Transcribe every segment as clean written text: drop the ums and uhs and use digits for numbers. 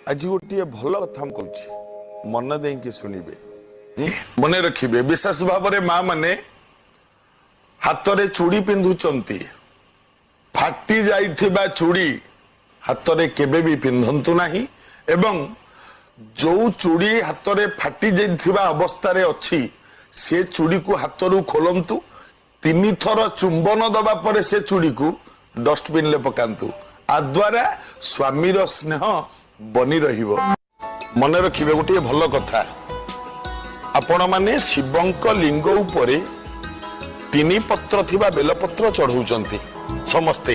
ଆଜି ଗୋଟିଏ ଭଲ କଥା ମୁଁ କହୁଛି, ମନ ଦେଇକି ଶୁଣିବେ, ମନେ ରଖିବେ। ବିଶେଷ ଭାବରେ ମା ମାନେ ହାତରେ ଚୁଡ଼ି ପିନ୍ଧୁଛନ୍ତି, ଫାଟି ଯାଇଥିବା ଚୁଡ଼ି ହାତରେ କେବେ ବି ପିନ୍ଧନ୍ତୁ ନାହିଁ। ଏବଂ ଯୋଉ ଚୁଡ଼ି ହାତରେ ଫାଟି ଯାଇଥିବା ଅବସ୍ଥାରେ ଅଛି, ସେ ଚୁଡ଼ିକୁ ହାତରୁ ଖୋଲନ୍ତୁ। ତିନିଥର ଚୁମ୍ବନ ଦବା ପରେ ସେ ଚୁଡ଼ିକୁ ଡଷ୍ଟବିନରେ ପକାନ୍ତୁ। ଆ ଦ୍ୱାରା ସ୍ୱାମୀର ସ୍ନେହ ବନି ରହିବ। ମନେ ରଖିବେ ଗୋଟିଏ ଭଲ କଥା, ଆପଣମାନେ ଶିବଙ୍କ ଲିଙ୍ଗ ଉପରେ ତିନି ପତ୍ର ଥିବା ବେଲପତ୍ର ଚଢଉଛନ୍ତି ସମସ୍ତେ,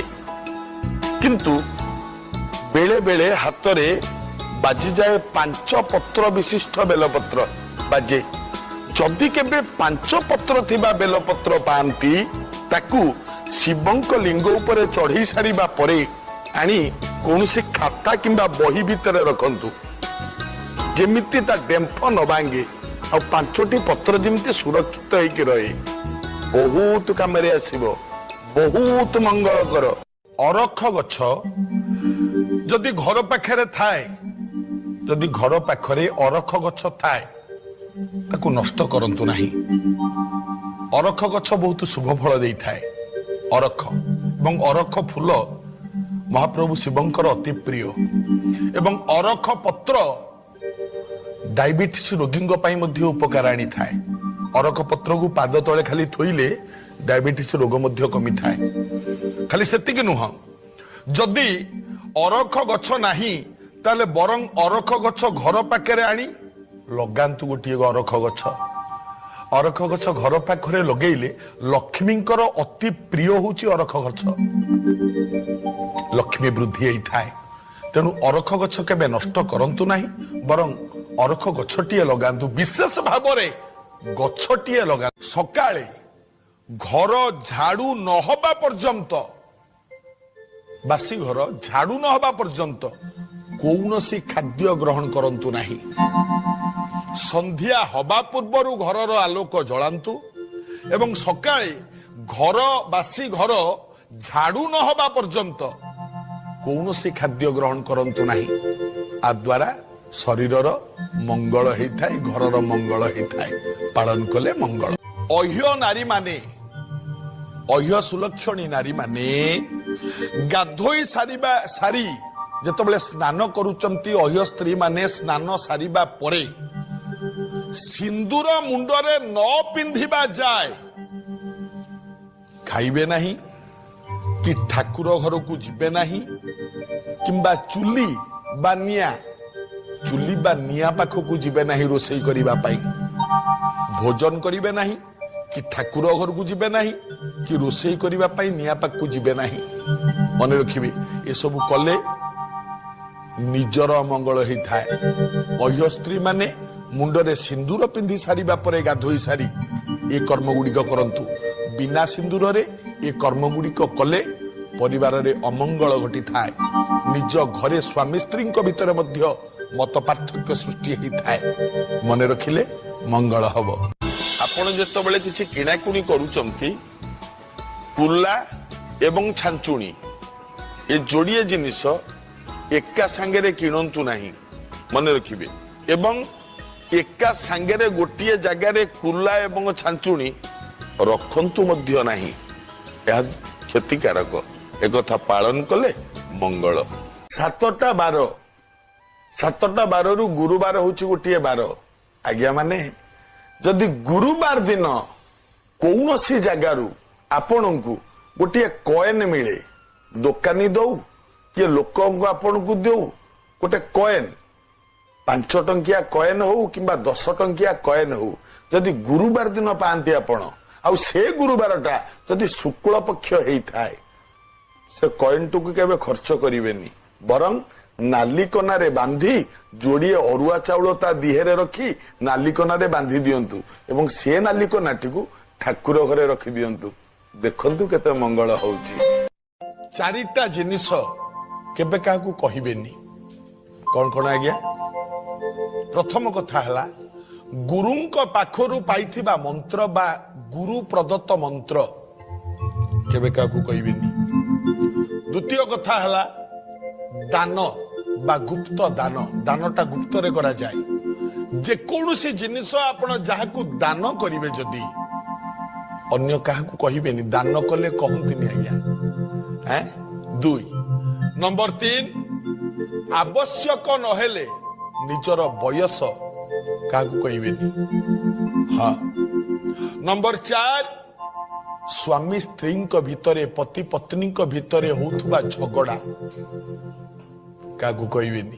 କିନ୍ତୁ ବେଳେ ବେଳେ ହାତରେ ବାଜିଯାଏ ପାଞ୍ଚ ପତ୍ର ବିଶିଷ୍ଟ ବେଲପତ୍ର ବାଜେ। ଯଦି କେବେ ପାଞ୍ଚ ପତ୍ର ଥିବା ବେଲପତ୍ର ପାଆନ୍ତି, ତାକୁ ଶିବଙ୍କ ଲିଙ୍ଗ ଉପରେ ଚଢେଇ ସାରିବା ପରେ ଆଣି କୌଣସି ଖାତା କିମ୍ବା ବହି ଭିତରେ ରଖନ୍ତୁ, ଯେମିତି ତା ଡେମ୍ଫ ନ ଭାଙ୍ଗେ ଆଉ ପାଞ୍ଚଟି ପତ୍ର ଯେମିତି ସୁରକ୍ଷିତ ହେଇକି ରହେ। ବହୁତ କାମରେ ଆସିବ, ବହୁତ ମଙ୍ଗଳକର। ଅରଖ ଗଛ ଯଦି ଘର ପାଖରେ ଥାଏ, ଯଦି ଘର ପାଖରେ ଅରଖ ଗଛ ଥାଏ, ତାକୁ ନଷ୍ଟ କରନ୍ତୁ ନାହିଁ। ଅରଖ ଗଛ ବହୁତ ଶୁଭ ଫଳ ଦେଇଥାଏ। ଅରଖ ଏବଂ ଅରଖ ଫୁଲ ମହାପ୍ରଭୁ ଶିବଙ୍କର ଅତି ପ୍ରିୟ ଏବଂ ଅରଖ ପତ୍ର ଡାଇବେଟିସ୍ ରୋଗୀଙ୍କ ପାଇଁ ମଧ୍ୟ ଉପକାର ଆଣିଥାଏ। ଅରଖ ପତ୍ରକୁ ପାଦ ତଳେ ଖାଲି ଥୋଇଲେ ଡାଇବେଟିସ୍ ରୋଗ ମଧ୍ୟ କମିଥାଏ। ଖାଲି ସେତିକି ନୁହଁ, ଯଦି ଅରଖ ଗଛ ନାହିଁ, ତାହେଲେ ବରଂ ଅରଖ ଗଛ ଘର ପାଖରେ ଆଣି ଲଗାନ୍ତୁ ଗୋଟିଏ ଅରଖ ଗଛ। ଅରଖ ଗଛ ଘର ପାଖରେ ଲଗେଇଲେ, ଲକ୍ଷ୍ମୀଙ୍କର ଅତି ପ୍ରିୟ ହଉଛି ଅରଖ ଗଛ, ଲକ୍ଷ୍ମୀ ବୃଦ୍ଧି ହେଇଥାଏ। ତେଣୁ ଅରଖ ଗଛ କେବେ ନଷ୍ଟ କରନ୍ତୁ ନାହିଁ, ବରଂ ଅରଖ ଗଛଟିଏ ଲଗାନ୍ତୁ। ବିଶେଷ ଭାବରେ ଗଛଟିଏ ଲଗାନ୍ତୁ। ସକାଳେ ଘର ଝାଡୁ ନହବା ପର୍ଯ୍ୟନ୍ତ, ବାସି ଘର ଝାଡୁ ନହବା ପର୍ଯ୍ୟନ୍ତ କୌଣସି ଖାଦ୍ୟ ଗ୍ରହଣ କରନ୍ତୁ ନାହିଁ। ସନ୍ଧ୍ୟା ହବା ପୂର୍ବରୁ ଘରର ଆଲୋକ ଜଳାନ୍ତୁ ଏବଂ ସକାଳେ ଘର ବାସି ଘର ଝାଡୁ ନ ହବା ପର୍ଯ୍ୟନ୍ତ କୌଣସି ଖାଦ୍ୟ ଗ୍ରହଣ କରନ୍ତୁ ନାହିଁ। ଆ ଦ୍ୱାରା ଶରୀରର ମଙ୍ଗଳ ହେଇଥାଏ, ଘରର ମଙ୍ଗଳ ହେଇଥାଏ। ପାଳନ କଲେ ମଙ୍ଗଳ। ଅହ୍ୟ ନାରୀମାନେ, ଅହ୍ୟ ସୁଲକ୍ଷଣୀ ନାରୀମାନେ ଗାଧୋଇ ସାରିବା ସାରି ଯେତେବେଳେ ସ୍ନାନ କରୁଛନ୍ତି, ଅହ୍ୟ ସ୍ତ୍ରୀ ମାନେ ସ୍ନାନ ସାରିବା ପରେ ସିନ୍ଦୁର ମୁଣ୍ଡରେ ନ ପିନ୍ଧିବା ଯାଏ ଖାଇବେ ନାହିଁ କି ଠାକୁର ଘରକୁ ଯିବେ ନାହିଁ କିମ୍ବା ଚୁଲି ବା ନିଆଁ ପାଖକୁ ଯିବେ ନାହିଁ। ରୋଷେଇ କରିବା ପାଇଁ, ଭୋଜନ କରିବେ ନାହିଁ କି ଠାକୁର ଘରକୁ ଯିବେ ନାହିଁ କି ରୋଷେଇ କରିବା ପାଇଁ ନିଆଁ ପାଖକୁ ଯିବେ ନାହିଁ। ମନେ ରଖିବେ, ଏସବୁ କଲେ ନିଜର ମଙ୍ଗଳ ହେଇଥାଏ। ଅହ୍ୟ ସ୍ତ୍ରୀ ମାନେ ମୁଣ୍ଡରେ ସିନ୍ଦୁର ପିନ୍ଧି ସାରିବା ପରେ, ଗାଧୋଇ ସାରି ଏ କର୍ମ ଗୁଡ଼ିକ କରନ୍ତୁ। ବିନା ସିନ୍ଦୁରରେ ଏ କର୍ମ ଗୁଡ଼ିକ କଲେ ପରିବାରରେ ଅମଙ୍ଗଳ ଘଟିଥାଏ। ନିଜ ଘରେ ସ୍ୱାମୀ ସ୍ତ୍ରୀଙ୍କ ଭିତରେ ମଧ୍ୟ ମତ ପାର୍ଥକ୍ୟ ସୃଷ୍ଟି ହେଇଥାଏ। ମନେ ରଖିଲେ ମଙ୍ଗଳ ହବ। ଆପଣ ଯେତେବେଳେ କିଛି କିଣାକୁଣି କରୁଛନ୍ତି, କୁଲା ଏବଂ ଛାଞ୍ଚୁଣି ଏ ଯୋଡ଼ିଏ ଜିନିଷ ଏକା ସାଙ୍ଗରେ କିଣନ୍ତୁ ନାହିଁ, ମନେ ରଖିବେ। ଏବଂ ଏକା ସାଙ୍ଗରେ ଗୋଟିଏ ଜାଗାରେ କୁଲା ଏବଂ ଛାଞ୍ଚୁଣି ରଖନ୍ତୁ ମଧ୍ୟ ନାହିଁ, ଏହା କ୍ଷତିକାରକ। ଏକଥା ପାଳନ କଲେ ମଙ୍ଗଳ। ସାତଟା ବାର, ସାତଟା ବାରରୁ ଗୁରୁବାର ହଉଛି ଗୋଟିଏ ବାର। ଆଜ୍ଞା ମାନେ, ଯଦି ଗୁରୁବାର ଦିନ କୌଣସି ଜାଗାରୁ ଆପଣଙ୍କୁ ଗୋଟିଏ କଏନ ମିଳେ, ଦୋକାନୀ ଦଉ କିଏ ଲୋକଙ୍କୁ ଆପଣଙ୍କୁ ଦେଉ, ଗୋଟେ କଏନ, 5 ଟଙ୍କିଆ କଏନ ହଉ କିମ୍ବା 10 ଟଙ୍କିଆ କଏନ ହଉ, ଯଦି ଗୁରୁବାର ଦିନ ପାଆନ୍ତି ଆପଣ ଆଉ ସେ ଗୁରୁବାରଟା ଯଦି ଶୁକ୍ଳ ପକ୍ଷ ହେଇଥାଏ, ସେ କଏନଟିକୁ କେବେ ଖର୍ଚ୍ଚ କରିବେନି। ବରଂ ନାଲି କନାରେ ବାନ୍ଧି ଯୋଡ଼ିଏ ଅରୁଆ ଚାଉଳ ତା ଦିହେରେ ରଖି ନାଲି କନାରେ ବାନ୍ଧି ଦିଅନ୍ତୁ ଏବଂ ସେ ନାଲି କନାଟିକୁ ଠାକୁର ଘରେ ରଖିଦିଅନ୍ତୁ। ଦେଖନ୍ତୁ କେତେ ମଙ୍ଗଳ ହଉଛି। ଚାରିଟା ଜିନିଷ କେବେ କାହାକୁ କହିବେନି। କଣ କଣ ଆଜ୍ଞା? ପ୍ରଥମ କଥା ହେଲା, ଗୁରୁଙ୍କ ପାଖରୁ ପାଇଥିବା ମନ୍ତ୍ର ବା ଗୁରୁ ପ୍ରଦତ୍ତ ମନ୍ତ୍ର କେବେ କାହାକୁ କହିବେନି। ଦ୍ୱିତୀୟ କଥା ହେଲା, ଦାନ ବା ଗୁପ୍ତ ଦାନ, ଦାନଟା ଗୁପ୍ତରେ କରାଯାଏ। ଯେକୌଣସି ଜିନିଷ ଆପଣ ଯାହାକୁ ଦାନ କରିବେ, ଯଦି ଅନ୍ୟ କାହାକୁ କହିବେନି। ଦାନ କଲେ କହନ୍ତିନି ଆଜ୍ଞା। ଏଁ ଦୁଇ ନମ୍ବର। ତିନି, ଆବଶ୍ୟକ ନହେଲେ ନିଜର ବୟସ କାହାକୁ କହିବେନି। ହଁ, ନମ୍ବର ଚାରି, ସ୍ୱାମୀ ସ୍ତ୍ରୀଙ୍କ ଭିତରେ, ପତି ପତ୍ନୀଙ୍କ ଭିତରେ ହଉଥିବା ଝଗଡ଼ା କାହାକୁ କହିବେନି।